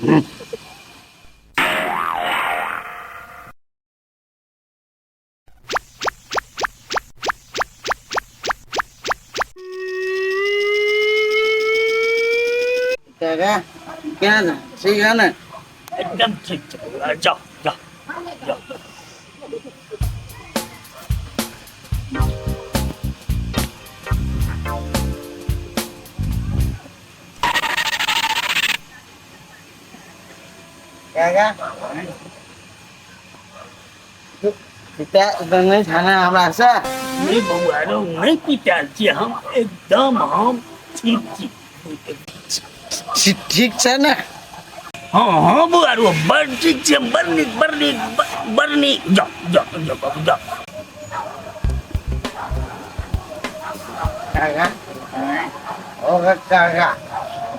काका केना छै ठीक है ने एकदम ठीक छै बौआ, जाओ जाओ जाओ। काका पिता नहि छाना हमरा से। नहीं बौआ रौ, नहीं पिटायल छियै हम, एकदम हम ठीक छी। ठीक छै ने? हाँ हाँ बौआ रौ, बड़ ठीक छै, बड़ नीक, बड़ नीक, बड़ नीक। जाओ जाओ जाओ बाबू जाओ। काका, ओ काका।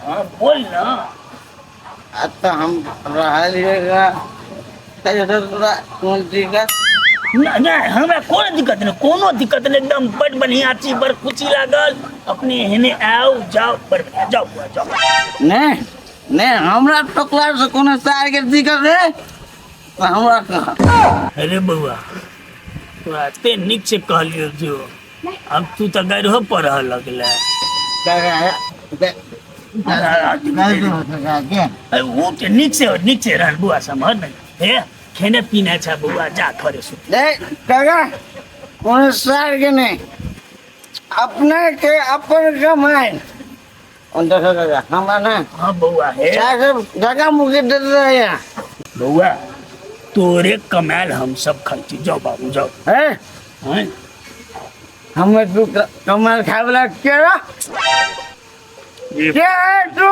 हाँ बोल ना। आ तऽ हम रहलियै तोरा कोन दिक्कत? नहि नहि, हमरा कोनो दिक्कत नहि, कोनो दिक्कत नहि, एकदम बड़ बढ़िआँ छी, बड़ खुशी लागल। अपने एहने आउ जाउ, बड़ बढ़िआँ। जाउ बौआ जाउ। नहि नहि, हमरा टोकला से कोनो सार के दिक्कत है तऽ हमरा कह। अरे बौआ, तोरा एते नीक से कहलियौ जो, अब तू तऽ गैरहो पढ़ऽ लगले। ओ तऽ नीक से, नीक से रहल बौआ, समहर ने हे, खेने पीने छै बौआ, जा घरे सुत। नहीं काका, कोनो सार के नहीं, अपने के अपन कमाई। देखो काका, हमरा ना हाँ बौआ हे जगह मुके दे रहे हैं। बौआ, तोरे कमायल हम सब खाइ छी। जाओ बाबू जाओ। है हैं हमें तू कमाल खाए वाला के ये के है तू?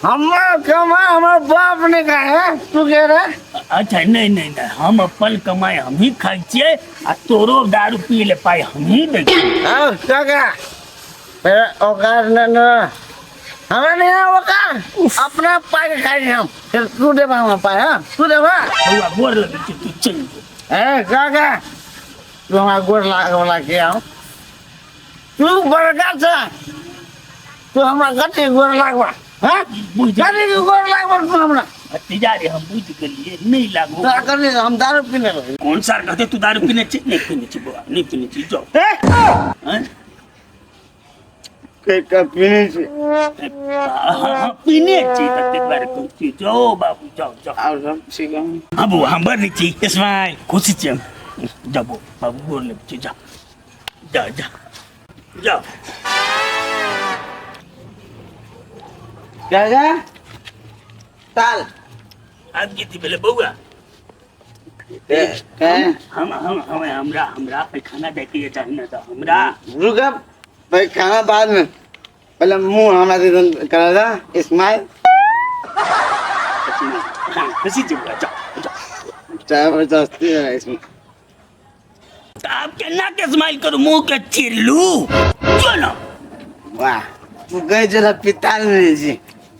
हमार कमाल हमार बाप ने खाए है, तू कह रहा? अच्छा नहीं नहीं नहीं, हम अपन कमाई हम ही खाइ छियै आ तोरो दारू पी ले पाई हम ही दै छियै। हाँ काका, मेरा औकात न न हमरा नहीं है औकात, अपना पाई के खाए हम। फिर तू देबा हमरा पाई? हाँ तू देबा? बौआ गोर लगै छै, तू चलि जो। ए काका, तू हमरा गोर लागे वाला के हम? तू बड़का छ, तू हमरा कते गोर लागबा? हाँ बुझि कते गोर लागबा तू हमरा? भतीजा रे, हम बुझि गेलियै, नहि लागू। तोरा कने हम दारू पीने रही। कोन सार कहते तू दारू पीने छी? नहि पीने छी बौआ, नहि पीने छी, जाओ। ए हैं? के के पीने छी? हाँ, पीने छी तऽ ताहि दुआरे कहै छी। जाओ बाबू जाओ जाओ। और सब ठीक है? हाँ बौआ, हम बड़ नीक छी, स्माइल खुशी छी हम। जाओ बौआ, बाबू गोर लगै छी, जा जा जा जाओ। काका ताल आब गीत भेलै बौआ। के हम हम हम हमरा हमरा पैखाना जाइके चाही ने, तऽ हमरा रुक, पैखाना बाद में, पहले मुंह हमरा दे करा दा स्माइल। हाँ, खुशी छी बौआ, जाओ जाओ। जबरदस्ती है इसमें। तऽ आब केना के स्माइल करू, मुंह के चिरलू जो ना। वाह, तू गई जरा पिताल नहीं जी,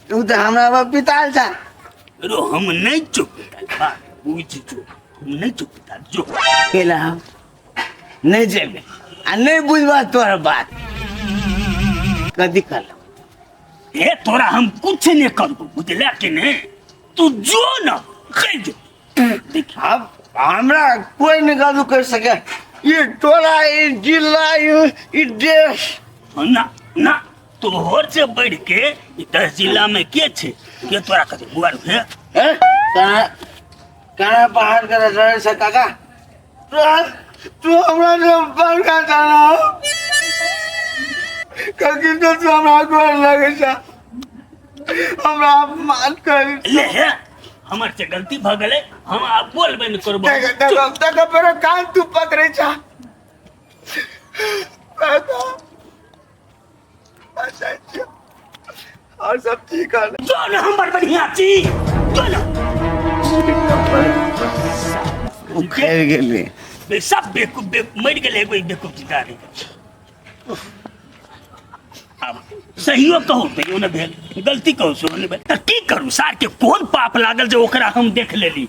तू तो हमरा बा पिताल था। रो हम नहीं चुप बा, बुझ जो हम नहीं चुप जो। केला हम नहीं जेबे आ नहीं बुझबा तोहर बात, कदी कर। हे तोरा हम कुछ नहीं करबो, बुझला कि नहीं? तू जो ना कह जो देख। अब हमरा कोई नहीं काबू कर सके, ये टोला, ये जिला, ये देश। ना ना, तोहर से बढ़ के ई 10 जिला में के छे के तोरा कथे बुआ हे? हैं कहाँ कहाँ पहाड़ कर रहे से काका, तू तू हमरा से बड़का जाना कभी तो तू हमरा गोर लगे छा, हमरा अपमान कर। ले हे, हमर से गलती भ गेलै, हम आब बोलबे नहि करबो। देख देख देख, मेरा कान तू पकड़े छा काका। अच्छा अच्छा, और सब ठीक है? जो ना हम बड़ बढ़िया छी, जो ना उखड़ गेलै। बे सब बेवकूफ बे मरि गेलै एगो ई बेवकूफ जिता रही। आब सहियो कहू तैयो ने भेल, गलती कहू सेहो नहि भेल, तऽ की करू? सार के कोन पाप लागल जे ओकरा हम देख लेली?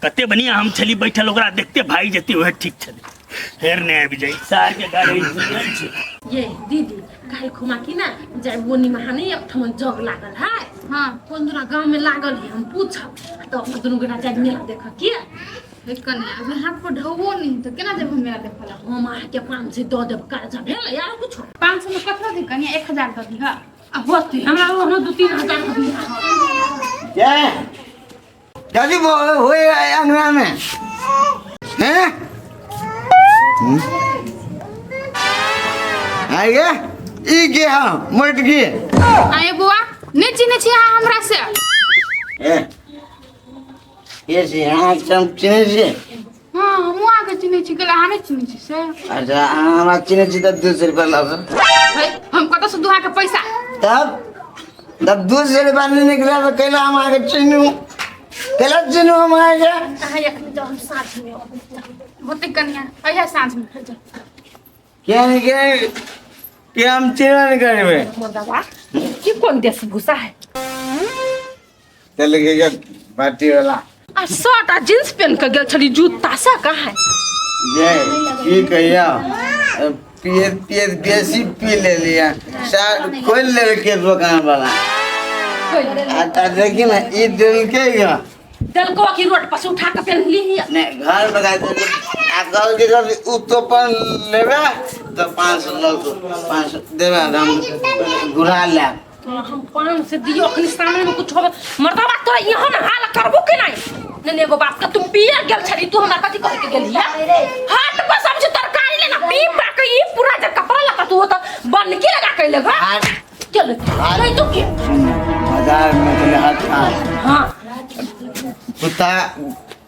कते बढ़िया हम छली बैठल, ओकरा देखते भागि जेती, उहे ठीक छलै। फेर नहि आबि जाइ सार के गाड़ी छै। ये दीदी, काल्हि खुमा की ना जाय बोनी महानी, एक ठमन जग लागल है। हाँ। कोन दुना गाँव में लागल है हम पूछब तो अपना दुनू गोटा जाय मेला देखऽ के। हे कनिया, अभी हाथ पर ढौबो नहीं तो केना जेब हम मेला देखऽ ला? हम अहाँके 500 दऽ देब कर्जा भेल यार कुछो। 500 में कतना दी कनिया? 1000 दऽ दीह। आ होतै हमरा ओहनो 2-3 हजार दऽ दिह। क्या दादी होए अंगना में हैं? आ गया ई के हाँ मोट के। आए बुआ, नहीं चिन्है छी अहाँ हमरा से? ए ये छी अहाँ हम चिन्है छी। हाँ, हमहूँ अहाँके चिन्है छी, गेल अहाँ नहि चिन्है छी से? अच्छा, अहाँ हमरा चिन्है छी तऽ 200 रुपया लऽ। है, हम कतऽसँ दू अहाँके पैसा? तब तब 200 रुपया नहीं निकला तऽ कैला हम अहाँके चिन्हू? कैला चिन्हू हम अहाँके? अहाँ एखन जाउ, हम साँझमे अबै। होतै कनिया, अहिया साँझमे फेर जाउ। क्या नहीं क्या कि हम चिन्हबे नहीं करबै। मर्दबा की कोन देश भूसा है? चल के पार्टी वाला। आ शर्ट आ जींस पहन के गेल छली, जूता से कहाँ है? ये की कहिया, पियत पियत बेसी पी ले लिया, सार खोल लेलके दुकान वाला। आ देखी ना ई देलके ग। देलको की रोड पर से उठा के पहन ली? नहीं, घर में गए थे आ कल के जब उ तो पर लेबे तो 500 लगतो, 500 देबे हम घुरा ले। तो हम 500 दियो अखनी सामने में कुछ होबे मर्दबा तोरा यहाँ ना हाल करबो के नहीं। नहीं एगो बात का तुम पिया गेल छली, तू हमरा कथी कह के गेली है? हाट पर सब जे तरकारी लेना पी पा के ई पूरा जे कपड़ा लता तू होता बनकी लगा के लेगा। चल नहीं तो के बाजार में चले हाथ। हाँ, कुत्ता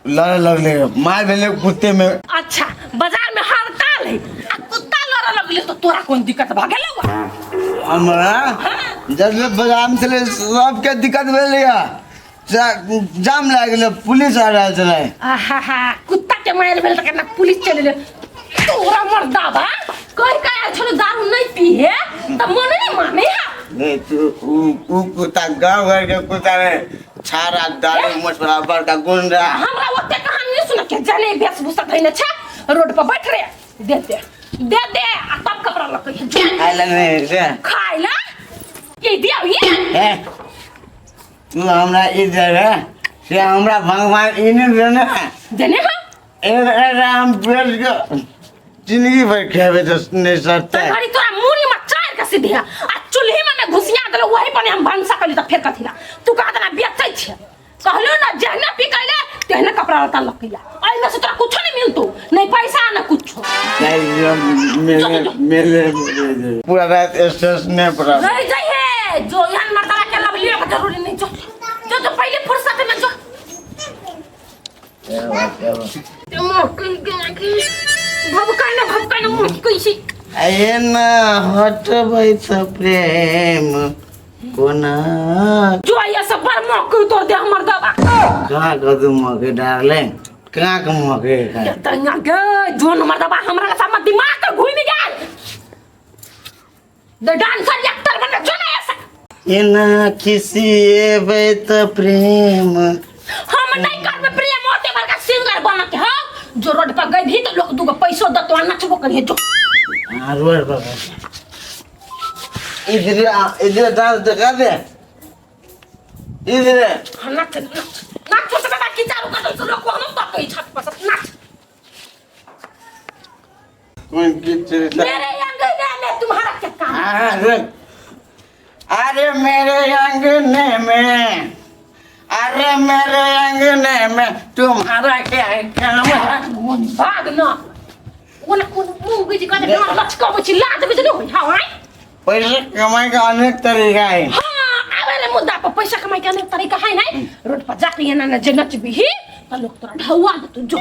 लड़े लगले, मार भेले कुत्ते में। अच्छा, बाजार में हड़ताल है आ कुत्ता लड़े लगले तो तोरा कोन दिक्कत भ गेलौ? हमरा जब बाजार में चले सबके दिक्कत भेल, जाम लाग गेलै, पुलिस आ रहल छलै। आहा, कुत्ता के मार भेल त केना पुलिस चलि गेलै? तोरा मर्दाबा कहि कहि आयल छलो दारू नहीं पीहे त मन नहीं माने है। नहीं तू उ कुत्ता गांव घर के कुत्ता रे, छाड़ा दारू मोछ बराबर का गुंडा। हमरा ओते कहानी नहीं सुन के जाने वेशभूषा धइने छै रोड पर बैठ रे। दे दे दे दे आ तब कपड़ा लके खाइ ला नहीं से खाइ ला ये दिया ये। ए तू हमरा ई दे रे से हमरा भगवान ई नहीं देने देने। हां, ए राम पेट के जिंदगी भर खेबे तो नहीं सरते। घड़ी तोरा मुड़ी में चार के सीधे आ चूल्ही में ने घुसिया देलो, वही पर हम भनसा कली त फेर कथी ला तू कहा तना बेचै छै? कहलो ना जहने पिकैले तेहने कपड़ा लत्ता लकैया, एहिमे से तोरा कुछो नहीं मिलतो, नहीं पैसा ना कुछो। नहीं मेरे मेरे पूरा रात स्टेशन पर रह जाइ है जो यहाँ मर्दाना के लब लियो के जरूरी नहीं। जो जो जो पहले फुर्सत में जो भभकाने भभकाने मुँह कैसी एना हटबै त प्रेम कोना जो ये सब पर मुँह तोड़ दे हमर दबा। कहाँ कदू मके डार्लिंग, कहाँ के मके? तंगा गे जोन मर्दबा हमरा के सामने दिमाग के घूमि गेल। द डांसर एक्टर बन जो ना ऐसा एना खिसिएबै त प्रेम हम नहीं करबे प्रेम, होते बड़का सिंगर बन के। हां, जो रोड पर गई भी तो लोग दुगो पैसो दतो आ नचबो करिए जो। हाँ, रोड पर इधर इधर डांस दिखा दे इधर। हाँ, नाच नाच नाच तो बाबा की चारू कदम से लोग हम तक छत पर नाच। कौन की मेरे अंगने में तुम्हारा क्या काम? अरे अरे मेरे अंगने में, अरे मेरे अंगने में तुम्हारा क्या काम है? भाग ना ओना कोन मुंह गिज कह दे लचकाबै छी लाज बुझ नहीं होई। हां, पैसा कमाए का अनेक तरीका है। हाँ, आवे रे मुद्दा पर पैसा कमाए के अनेक तरीका है। नहीं रोड पर जाके एना ना जे नचबिही त लोग तोरा ढौआ देतौ। जो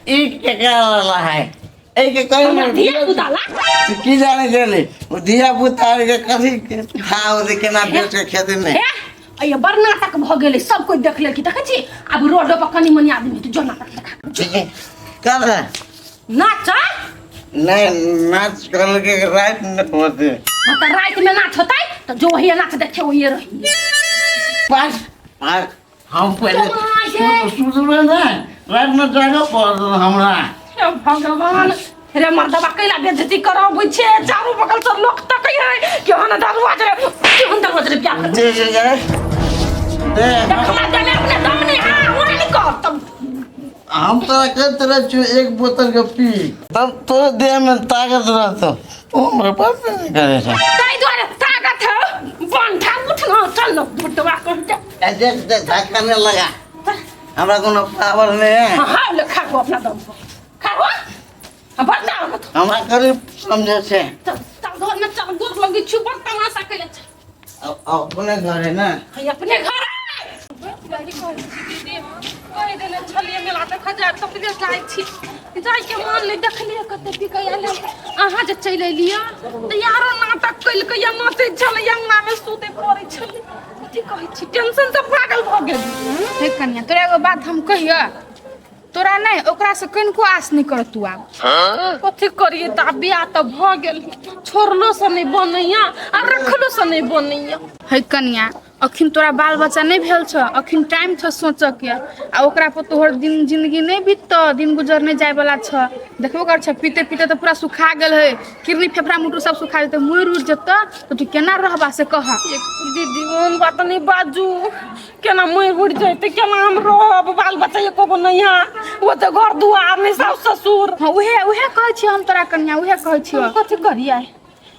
ई के क्या वाला है? एक के कहीं हमरा धिया पुता ला की जाने गेले ओ धिया पुता के कथी खाओ दे केना बेच के खेती नहीं। हे अये बड़ नाटक भ गेलै, सब कोई देख लेलकी। देखै छी आब रोडो पर कनी मनी आदमी तो जो नाटक देखा ठीक है कर रहा नाच। नहीं नाच कर के रात न होते। हाँ तो रात में नाच होता तो जो वही नाच देखे वही रही। बस हम पहले सुतबे ना, रात में जागो पड़त हमरा। हे भगवान रे मर्दबा कैला बेइज्जती कराबै छे, चारू बगल से लोग तकै है केहन दरवाजा रे, केहन दरवाजा रे, क्या जे जे जे देखला देने अपने दम नहीं हाँ वो नहीं कर तब हम तोरा कहते रहे छियौ एक बोतल के पी तब तोरा देह में ताकत रहतो ओ हमरा पास नहीं करे छै ताहि दुआरे ताकत है बंठा उठ ना चल ना भुटवा कहते ऐसे धक्का नहीं लगा हमरा कोनो पावर नहीं है हाँ हाँ ले खा अपना दम पर खा हो हाँ बर्ता मत हमरा करीब समझे छै चल चल घर में चल गोर लगी छु बड़ तमाशा कैले छ अपने घर है ना है अपने घर कहि देने छलियै मेला देखऽ जायब तऽ अपने जाइ छी जाइके मन नहि देखलियै कते बिकै आयल अहाँ जे चलि एलियै तऽ यारो नाटक केलकै या नाचै छलै अंगनामे सुतै पड़ै छलै कथी कहै छी टेंशन से पागल भऽ गेल हे कनिया तोरा एगो बात हम कहियो तोरा नहि ओकरा से कनिको आस नहि कर तू आब कथी करिए तऽ आब बियाह तऽ भऽ गेल छोड़लो से नहि बनैया आ रखलो से नहि बनैया हे कनिया अखन तोरा बाल बच्चा नहि भेल छ अखन टाइम छ सोचऽ के आ ओकरा पर तोहर दिन जिंदगी नहि बीततऽ दिन गुजर नहि जाय वाला छ देखबो कर छ पीते पीते तऽ पूरा सुखा गेल है किडनी फेफड़ा मुटु सब सुखा जेतै मरि उरि जेतऽ तऽ तू केना रहबा से कह दीदी ओहन बात नहि बाजू केना मरि उड़ि जेतै केना हम रहब बाल बच्चा एको गो नहि है ओ तऽ घर दुआर नहि सासु ससुर हाँ उहे उहे कहै छियै हम तोरा कनिया उहे कहै छियै कथी करियै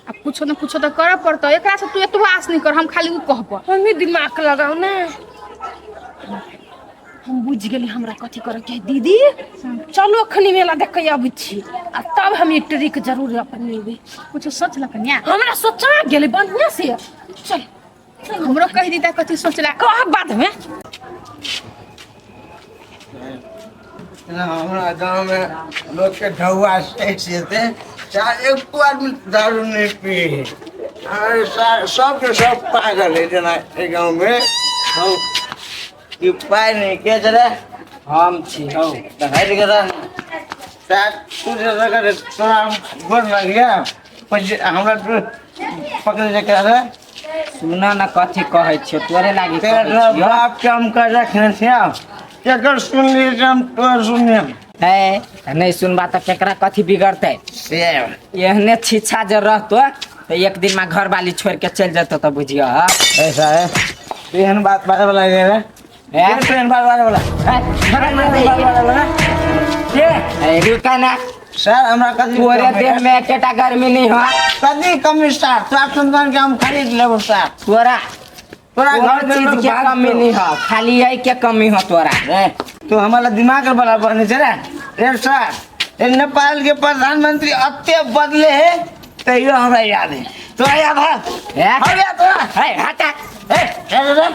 आ कुछो ने कुछो तऽ करऽ पड़तौ एकरा से तू एतबो आस नहि कर हम खाली उ कहबऽ हमी दिमाग लगाउ ने हम बुझि गेली हमरा कथी करऽ के है दीदी चलू अखनी मेला देख के अबै छी आ तब हम ई ट्रिक जरूर अपनेबै कुछो सोच ल कनिया हमरा सोचा गेलै बढ़िया से चल हमरो कहि दीता कथी सोचला कह बाद में ना हमरा गाँव में लोग के ढौआ सटि जेतै चाहे एको आदमी दारू नहीं पिए अरे सबके सब पागल है जेना एहि गाँव में हौ ई पाइ नहीं के छलै हम छी हौ तऽ हटि गेला सार तू जे रगड़ तोरा हम गोर लगिया हमरा तू पकड़ जे करा सुन न कथी कहै छियौ तोरे लागि तेरा कहै छियौ बाप के हम कर्जा खेने छियौ एकर सुनली जे हम तोर सुनलियै है तऽ नहि सुनबा तऽ केकरा कथी बिगड़तै से एहने छिछा जे रहतो तऽ एक दिन में घरवाली छोड़ के चलि जेतो तऽ बुझियो हँ ऐसा है तू एहन बात बाजे वाला रे रे हैं? तू एहन बात बाजे वाला है, एहन बात बाजे वाला के है, रुका ना सर हमरा कथी तोरे देह में एकेटा गर्मी नहीं हो कथी कमी सर तोरा सुनतान के हम खरीद लेबो सर तोरा तोरा घर में चीज लोग के बात कमी नहीं हो खाली यही के कमी हो तोरा रे तू हमारा दिमाग बराबर नहीं छै रे रे सर रे नेपाल के प्रधानमंत्री अत्ते बदले है तैयो हमरा याद है तोरा याद है हैं? हो गया तोरा है हटा ए रे रे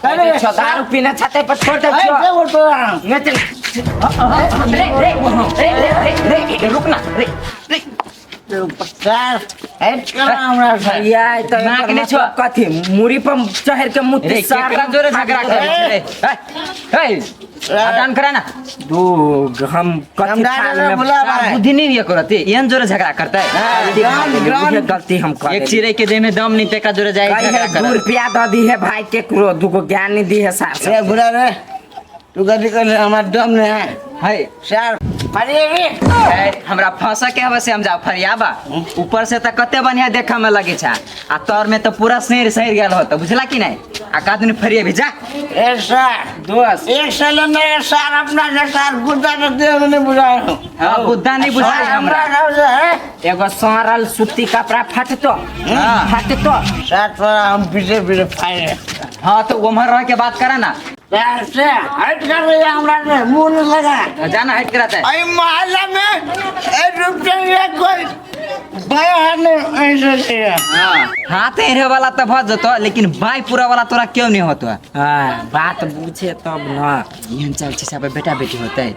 अरे छो दारू पीने छाते पर छोड़ दे ए छो रे वो तोरा नहीं चल रे रे रे रे रे रे रुक ना रे सर हट कर हमरा से या त नाक नहि छो। कथी मुरी पर चढ़ के मुँह रे केकरा जोरे झगड़ा करै छै रे ए ए हटान करा ना दू हम कथी हमरा थाल रे में बुलावा सार है। बुद्धि नहीं ये करते एहन जोरे झगड़ा करता है हाँ, ग्राम ग्राम उहे गलती हम कर एक चिड़ै के देह में दम नहीं तेका जोरे जाए कही झगड़ा है दू करत रुपया दऽ दी है भाई केकरो दूगो ज्ञान नहीं दी है सार रे बुला रे तू कथी कर हमारा दम नहीं है है सर अरे रे ए, हमरा फंसा के हवा से हम जाओ फरियाबा ऊपर से त कते बढ़िया देखा में लगे छा आ तोर में तो पूरा सैर सैर गेल होत बुझला कि नहीं आ कादुन फरिया भी जा ए सर दोस्त एक साल में सर अपना के सर गुद्दा के देह में नहीं बुझाए हो हाँ बुद्धा नहीं बुझाए सर हमरा हमरा गाँव से है एगो सड़ल सूती कपड़ा फटतो हाँ। फटतो सर थोड़ा हम पीछे पीछे फायर हाँ तो उम्हर रह के बात करा ना सर से हट कर रही हमरा से मुंह नहीं लगा जाना हट कराता है अरे मोहल्ला में ए रुपये ये कोई बाया हाथ नहीं ऐसे चाहिए हाँ हाथ हेरे वाला तो भऽ जतो लेकिन बाई पूरा वाला तोरा क्यों नहीं होतो हाँ बात बुझे तब न एहन चल छै सब बेटा बेटी होते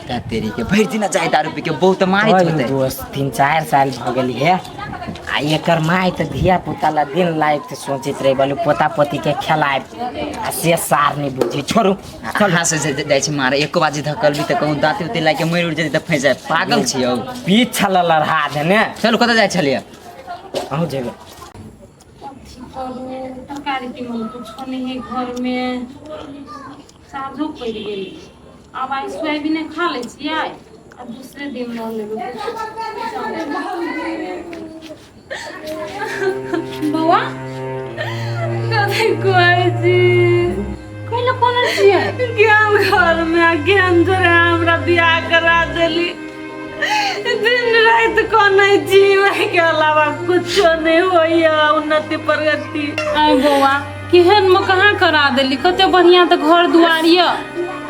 ता तेरी के भरि दिन जाय दारू पी के बहुत मारित होते दोस्त 3-4 साल भऽ गेल हे आ एकर माय तऽ धिया पुता ला दिन लायक तऽ सोचैत रहि बोलू पोता पोती के खेलायब आ से सार नहि बुझी छोड़ू कहाँ से जाइ छै मारे एको बाजी धकल भी तऽ कहूँ दाँते उते लाके मरि उड़ जेतै तऽ फँसि जाय पागल छियौ पीछ छल लड़हा देने चलू कतऽ जाइ छलियै अहूँ जेबै करू तरकारी तीमन कुछो नहि है घरमे साँझो पड़ि गेल आब आइ सोयाबीने खा लै छियै आ दूसरे दिन लऽ लेबै बौआ कथी कहै छी रहल छियै? केहन घर में आ केहन जोरे हमरा बियाह करा देली। दिन राति कनै छी, ओहिके अलावा कुछो नहि होइया उन्नति प्रगति। आइ बौआ, केहन मे कहाँ करा देली? कते बढ़िया तऽ घर दुआर यऽ।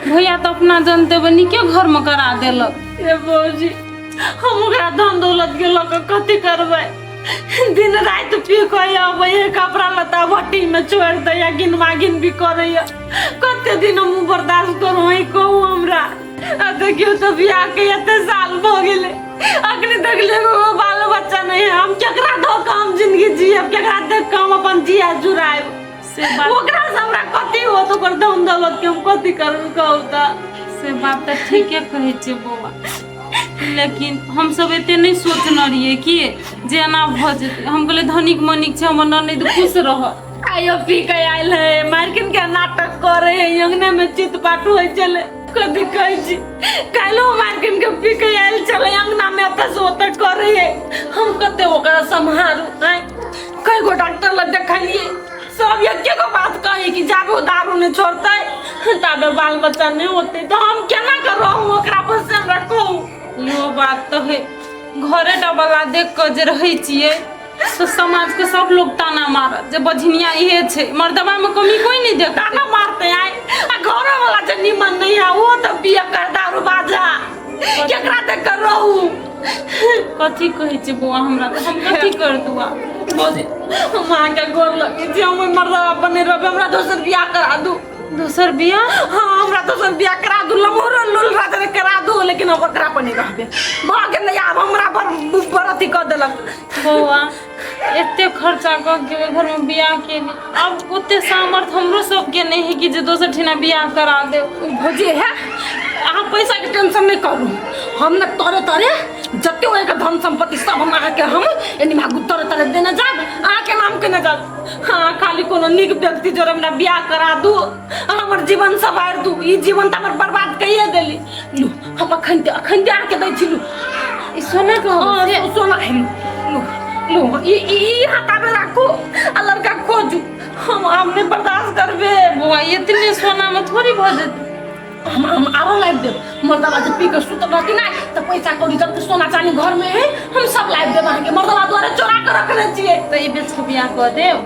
भैया तऽ अपना जनते नीके घर मे करा देलक। ए भौजी, हम ओकरा धन दौलत के लऽ कऽ कथी करबै? दिन राति पी कऽ अबैया, कपड़ा लत्ता भट्टी में छोड़ि दैया, गिनवा गिनबी करैया। कते दिन हम बर्दाश्त करू, अहीं कहू हमरा। आ देखियौ तऽ बियाह के एते साल भऽ गेलै, अखनी तक एगो बाल बच्चा नहीं है। हम केकरा धऽ कऽ हम जिंदगी जियब? केकरा देख कऽ हम अपन जिया जुड़ायब? से बात ओकरा से हमरा कथी होत? ओकर धन दौलत के हम कथी करू, कहू तऽ? से बात तऽ ठीके कहै छै बौआ, लेकिन हमसब एते नहि सोचने रहियै कि जे एना भऽ जेतै। हम कहलियै धनिक मनिक छै हमर ननैद, खुश रहत। आइयो पी के आयल है, मारकिन के नाटक करे है, अंगने में चित पाटू होइ छलै। कथी कहै छी, काल्हिो मारकिन के पी के आयल छलै, अंगना में एतऽ से ओतऽ करे है। हम कते ओकरा सम्हारू? आँय, कई गो डॉक्टर लग देखलियै, सब एके गो बात कहे कि जाबे ओ दारू नहि छोड़तै ताबे बाल बच्चा नहि होतै। तऽ हम केना के रहू ओकरा पर, से हमरा कहू। इहो बात तऽ है। घरे डबला देख कऽ जे रहै छियै तऽ समाजके सब लोग ताना मारत जे बझनिया इहे छै, मर्दबा मे कमी कोई नहि देखतै। ताना मारते आय, आ घरो वाला जे निमन नहीं है, वो तो पिए कर दारू बाजा, केकरा देख कर रहू? कथी कहै छै बौआ, हमरा तऽ हम कथी कर दुआ? भौजी, हम अहाँके गोर लगै छी, हम ओहि मर्दबा पर नहि रहबै, हमरा दोसर बियाह करा दू। दोसर बियाह? हाँ, हमरा दोसर बियाह करा दू, लम्होरो लुल राजा करा दू, लेकिन हम ओकरा पर नहि रहबै। भऽ गेल, आब हमरा पर बड़ अथी कऽ देलक। बौआ, एते खर्चा कऽ के ओहि घरमे बियाह केली, आब ओते सामर्थ्य हमरो सबके नहि है कि जे दोसर ठिना बियाह करा देब। भौजी है, अहाँ पैसा के टेंशन नहीं करू। हम ने तोरे तोरे जते ओके धन संपत्ति सब हम अहाँके हम एनी भागू तोरे तोरे देने जाब, अहाँके नाम के ने जाब। हाँ, खाली कोनो नीक व्यक्ति जोर हमरा बियाह करा दू, हमर जीवन सवार दू। ई जीवन तऽ हमर बर्बाद कइए देली। लू, हम अखन ते अखन ते अहाँके दै छी, लू। ई सोना के हाँ, सोना है, लू लू लू, ई ई ई हाथामे राखू आ लड़का खोजू। हम नहि बर्दाश्त करबे। बौआ, एतने सोना में थोड़ी भऽ जेतै। हम आरो लाबि देब। मर्दबा जे पी के सुतल रहती ना तऽ पैसा कौड़ी जब सोना चानी घर में है, हम सब लाबि देब अहाँके। मर्दबा द्वारा चोरा के रखने छियै। तऽ ई बेच के बियाह कऽ देब?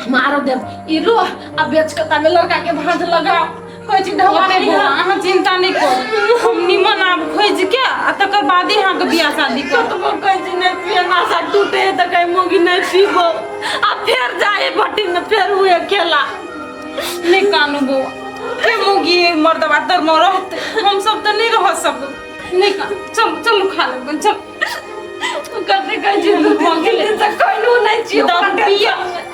हम आरो देब, ई लो आ बेच के तामे लड़का के भांज लगाओ। कहै छी ढौआ अरे नहीं बौआ, है। अहाँ चिंता नहि करू, हम निमन आब खोजि के आ तकर बादे अहाँके बियाह शादी करब। कतबो कहै छी नहि पिए, नशा टूटे है तऽ कहै मोगी नहि पीबो, आ फेर जाए भट्टी में फेर उहे खेला। नहि कानू बौआ, के मौगी मर्दबा तर मे रहतै? हम सब तऽ नहि रह सकब। नहि कानू, चलू चलू, खा लेब, चलू। कते कहै छी दू दिन के लिए तऽ कहलू नहि छी ओकरा दारू पिया। टेंशन मे।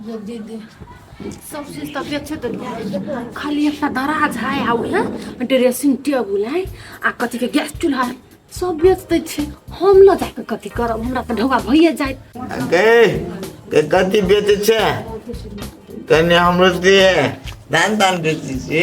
ये दीदी, सब चीज तऽ बेचे देलियै, खाली एकटा दराज है आ उहे ड्रेसिंग टेबुल है आ कथी के गैस चूल्हा है, सब बेच दै छै। हम लऽ जाके कथी करब? हमरा तऽ ढौआ भइए जायत। गे के कथी बेचै छै? कनि हमरो दिए। धान तान बेचै छी?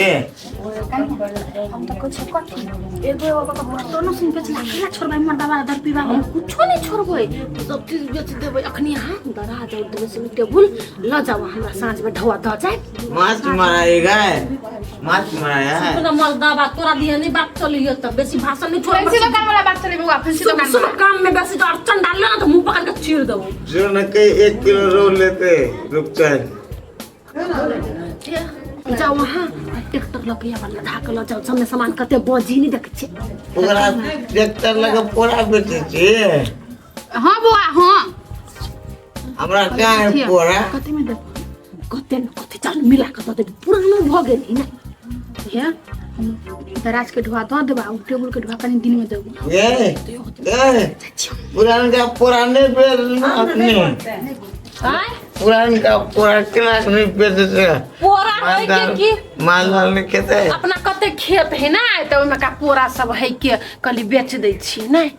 हम तऽ कहै छियै कथी, एगो एगो कऽ बर्तनो सुन बेचला केना छोड़बै? मर्दाबा दर पीबा हम कुछो नहि छोड़बै, सब चीज बेच देबै। अखनी अहाँ दराज और ड्रेसिंग टेबुल लऽ जाउ, हमरा साँझमे ढौआ दऽ जायब। माछ मराई गए, माछ मराया है। सुन मर्दाबा, तोरा दिया नहीं बात चलियो तऽ बेसी भाषण नहीं छोड़। फैंसी दोकान वाला बात चले बौआ, फैंसी सुन दोकान सुन वाला। काम में बेसी तो अड़चन डाल ना तो मुंह पकड़ के चीर देबो। जो न के 1 किलो रोल लेते रुपचन। जाउ अहाँ ट्रैक्टर लऽ के वाला लधा के लऽ जाउ, सबमे सामान कते बजी नहीं देखै छियै? ओकरा ट्रैक्टर लगे पोरा बेचै छी? हाँ बौआ, हाँ। हमरा कहाँ है पोरा? कते में देब? कते न कते, चल मिला कऽ दऽ देबै, पुरानो भऽ गेल ने हे, हम दराज के ढुआ दऽ देबा, टेबुल के ढुआ कनि दिन में देबो। गे गे, पुरानका पोरा नहीं बेच अपने? आँय? पुरानका पोरा केना नहीं बेचै छै? पोरा है के की? माल जाल नहीं खेतै? अपना कते खेत है ना, तऽ ओहिमे का पोरा सब है के कहली बेच दै छी नहि।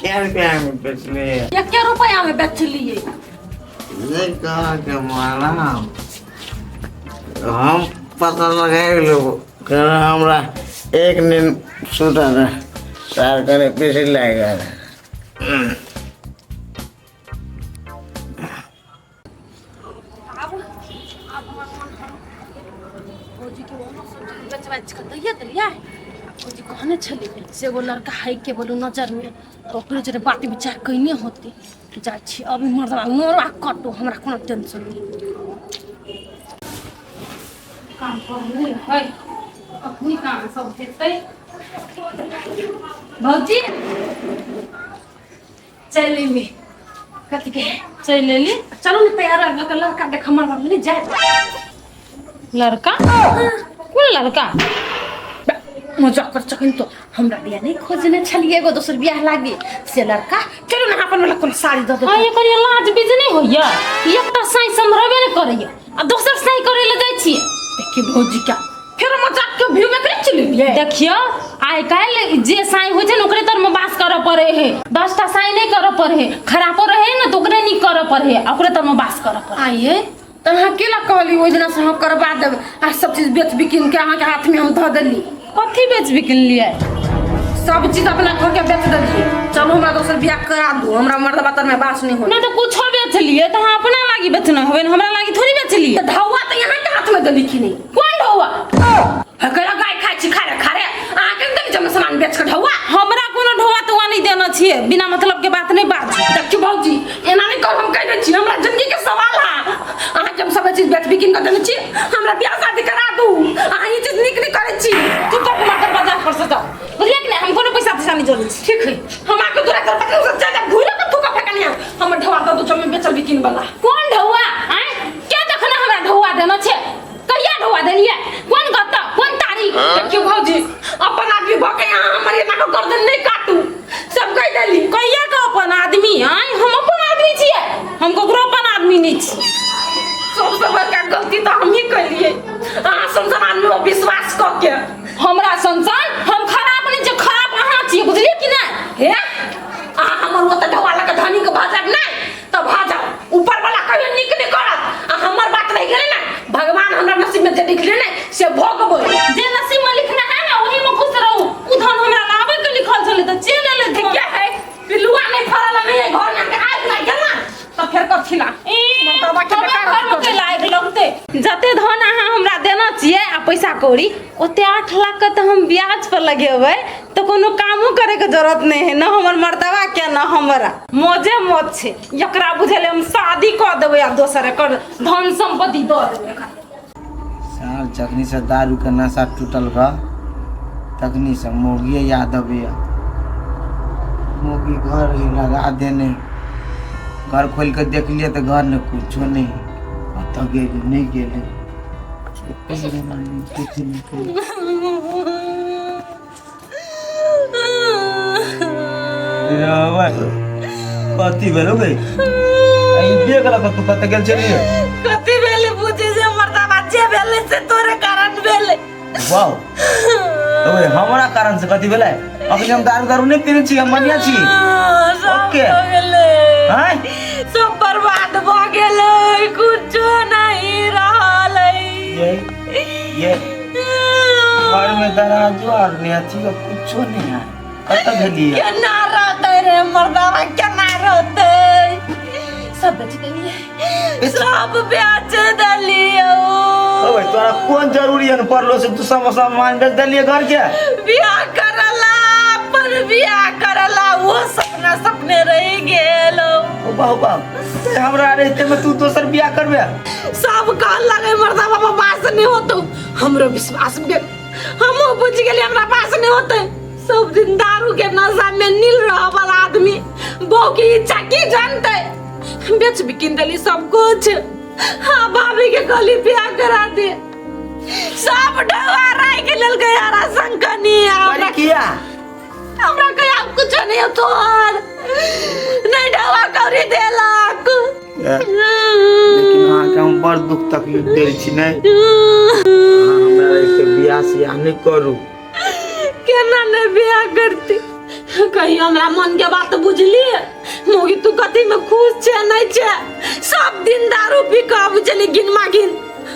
क्या रुपया में बेचले? एके रुपया में बेचलियै। ये कहाँ के मारा, हम पता लगाए लेबो। कारण हमरा एक दिन सुता रहे सार करे बेसी लागि गेल। आब हमर मन बाजि कऽ दैए देलियै। भौजी कहने छलै से एगो लड़का है के बोलू नजरमे, तऽ ओकरे जोरे बात विचार कयने होतै। जाइ छी अभी, मर्दबा मरबा कटो, हमरा कोनो टेंशन नहि। काम करले है, अखनी काम सब हेतै। भौजी चलि एली? कथी के चलि एली? चलू ने, तैयार भऽ कऽ लड़का देख हमर नहि जाय। लड़का? कोन लड़का? मजाक कर चखन तो हमरा बियाह नहीं खोजने छलिए एगो दोसर बियाह लागी से लड़का। चलू ने, अपन वाला कोनो साड़ी दऽ हाँ देतै। एकर ये लाज बीज नहि होइया? एकटा साई सम्हरबे नहि करैया आ दोसर साई करै लए जाइ छियै। देखिए भौजी, क्या फेर मजाक के व्यू में करे चलिए। देखियौ, आइ काल्हि जे साई होइ छै ने, ओकरे तरमे बास करऽ पड़े है। 10टा साई नहि करऽ पड़े है। खरापो रहे ने तऽ ओकरे नीक करऽ पड़े है आ ओकरे तरमे बास करऽ पड़े। आइए तऽ अहाँ केला कहली ओहि दिना से हम करबा देब आ सब चीज बेच बिकिन के अहाँके हाथ में हम धऽ देली। कथी बेच बिकिन लियै? सब चीज अपना घर के बेच देलिए। चलू, हमरा दोसर बियाह करा दू, हमरा मर्दबा तर में बास नहीं हो। नहि तऽ कुछो बेच लियै तऽ अहाँ अपना लागी बेचने होबै ने, हमरा लागी थोड़ी बेचलियै। तऽ ढौआ तऽ यहाँ के हाथ में देली कि नहीं? कोन ढौआ? केला गाय खाइ छी खारे खारे, अहाँके ने देली जमा सामान बेच के ढौआ। हमरा कोनो ढौआ तौआ नहि देने छियै। बिना मतलब के बात नहि बाजू। देखियौ भौजी, एना नहीं कहू, हम कह दै छी, हमरा जिंदगी के सवाल है। अहाँके हम सब चीज बेच बिकिन कऽ देने छी, हमरा बियाह शादी करा दू। अहाँ ई चीज नीक नहीं करै छी। चुपचाप मातर बाजार पर से जाओ, बुझलियै कि नहि? हम कोनो पैसा तैसा नहि जोड़ै छी। ठीक है, हम आके तोरा कर पकड़ से जा घुरे के थूका फेकनिया। हमर ढौआ दऽ दू जमे बेचल बिकिन वाला। कोन ढौआ? आँय, के देखना हमरा ढौआ देने छै? कहिया ढौआ देलियै? कोन गत्ता, कोन तारीख? देखियौ भौजी, अपन आदमी भऽ के अहाँ हमर एना कऽ गर्दन नहि काटू, सब कहि देली। कहिया के अपन आदमी? आँय, हम अपन आदमी छियै? हम ककरो अपन आदमी नहि छी। सबसँ बड़का गलती तऽ हमही केलियै अहाँ सन सन आदमी पर विश्वास कऽ के। हमरा संसान हम खराब नहि छियै, खराब अहाँ छियै, बुझलियै कि नहि? हे, अहाँ हमर ओतऽ ढौआ लऽ कऽ धनी के भऽ जायब नहि तऽ भऽ जाउ, ऊपर वाला कहियो नीक नहि करत। आ हमर बात रहि गेलै ने, भगवान हमरा नसीब में जे लिखले ने से भोगबै। जे नसीब में लिखना है ना, ओही में खुश रहू। उ धन हमरा लाबै के लिखल छलै तऽ चलि एलै धन। क्या है, पिलुआ नहीं फड़ल नहीं है घर में, आगि लागि गेल ना तऽ फेर कथी ला मर्दबा के हमरा बेकार घरमे अथी के लायक लगतै? जते धन अहाँ हमरा देना छियै आ पैसा कौड़ी, ओते 8 लाख के तऽ हम ब्याज पर लगेबै तऽ कोनो कामो करे के जरूरत नहीं है न हमर मर्दबा के न हमरा। मौजे मौज छै। एकरा बुझल हम शादी कऽ देबै आ दोसर एकर धन संपत्ति दऽ देबै एकरा। साल जखनी से दारू के नशा टूटल रह तखनी से मौगिए याद अबैया। मौगी घर ही लगा देने, घर खोल के देख लिए तऽ घर में कुछो नहीं। कतऽ गेली, नहीं गेली, कुछ नहीं। कथी भेलो गई? ई बेग लऽ कऽ तू कतऽ गेल छलियै? कथी भेलै बुझे जे मर्दाबा, जे भेलै से तोरे कारण भेलै। वाओ, ओए हमरा कारण से कथी भेलै? अखनी हम दारू दारू नहि पीने छी, हम बढ़िया छी। सब ओके। भऽ गेलै। आँय? सब बर्बाद भऽ गेलै, कुछो नहीं रहलै। ये घर में दराजो आर नहीं अथी कुछो नहीं है, कतऽ गेलियै? केना रहतै रे मर्दाबा, केना रहतै? सब बेच देलियै, सब बेच देलियै। ओए तोरा कोन जरूरी है पड़लो से तू सब सामान बेच देलियै घर के? बियाह करला पर, बियाह करला वो सपना सपने रह गेल। ओ बाहु बाहु, ते हमरा रहते में तू दोसर बियाह करबे? सब कह लगे मर्दा बाबा बास नहीं होतो, हमरो विश्वास गेल, हमहूँ बुझ गेलियै हमरा पास नहीं होते। सब दिन दारू के नशा में नील रह वाला आदमी बहू के इच्छा की जानते? बेच बिकिन देली सब कुछ। हाँ, भाभी के कहली बियाह करा दे, सब ढवा राय के लेल गया शंकनी। अरे किया? हमरा कहे आब कुछो नहीं हो तोहर, नहीं ढवा कौड़ी देलक। लेकिन अहाँके हम बड़ दुख तकलीफ दै छी। नहि, अहाँ हमरा रहिते बियाह सियाह नहि करू। केना नहीं बियाह करती? कहीं हमरा मन के बात बुझली मोगी? तू कथी में खुश छे नहीं छे? सब दिन दारू पी के आबै छली गिनमा गिन।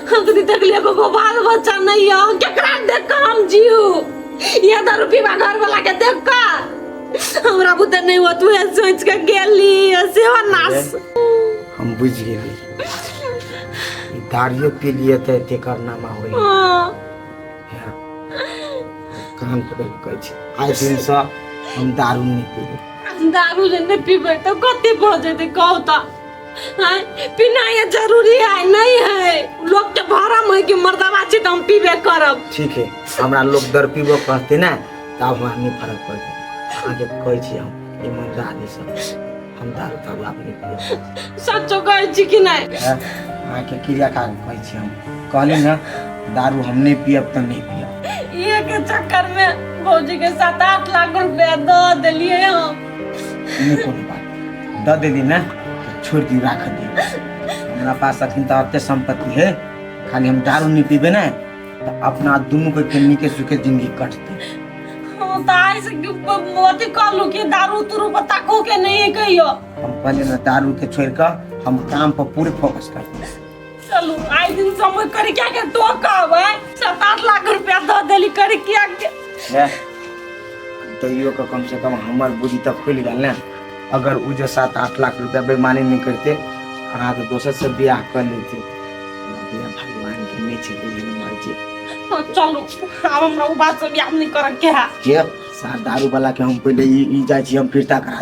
हम तो देखलिए एगो बाल बच्चा नहीं है, केकरा देख के हम जीव? ये दारू पीबा घर वाला के देख के हमरा बुते नहीं होत, उहे सोच के गेली सेहो नाश। हम बुझि गेली, ई दारियो पी लिए तऽ एते कारनामा होई। हाँ। कान पकड़ि कऽ कहै छी आइ दिनसँ हम दारू नहि पीबै। दारू जे नहि पीबै तऽ कते भऽ जेतै कहू तऽ? आँय, पीनाइ जरूरी है नहीं है? लोग के भरम है कि मर्दवा छी तऽ हम पीबे करब। ठीक है, हमरा लोग दर पीबो कहते ना तब हमरा नहीं फर्क पड़ते। अहाँके कहै छी हम ईमानदारीसँ हम दारू तारू आब नहि पीब। सचो कहै छी कि नहि? अहाँके क्रिया खा के कहै छी, हम कहली ना दारू हम नहीं पियब तऽ नहीं पियब। इहे के चक्कर में भौजी के 7-8 लाख रुपया दऽ देलियै हम। नहि कोनो बात, दऽ देली ना तऽ छोड़ि दियौ, राख दियौ। हमरा पास अखन तऽ एते सम्पत्ति है, खाली हम दारू नहीं पीबै ने तऽ अपना दुनू के नीके सुखे जिंदगी कटतै। हम तऽ आइ से अथी कहलू कि दारू तुरू पर ताकू के नहीं कहियो। हम कहलियै ने दारू के छोड़ि कऽ हम काम पर पूरे फोकस करबै। चलू आइ दिन समय करिया के टोकब है। 7-8 लाख रुपया दऽ देली करिया के। हे, तैयो के कम से कम हमर बुद्धि तऽ खुलि गेल ने। अगर उ जे 7-8 लाख रुपया बेईमानी नहीं करते अहाँ तऽ दोसर से बियाह कर लेते। बियाह भगवान के नहीं छै बुझल मर्जी। हाँ, चलू आब हमरा उ बात सब याद नहीं करऽ के है। के सार दारू वाला के हम पहिले ई जाइ छी हम फिरता करा।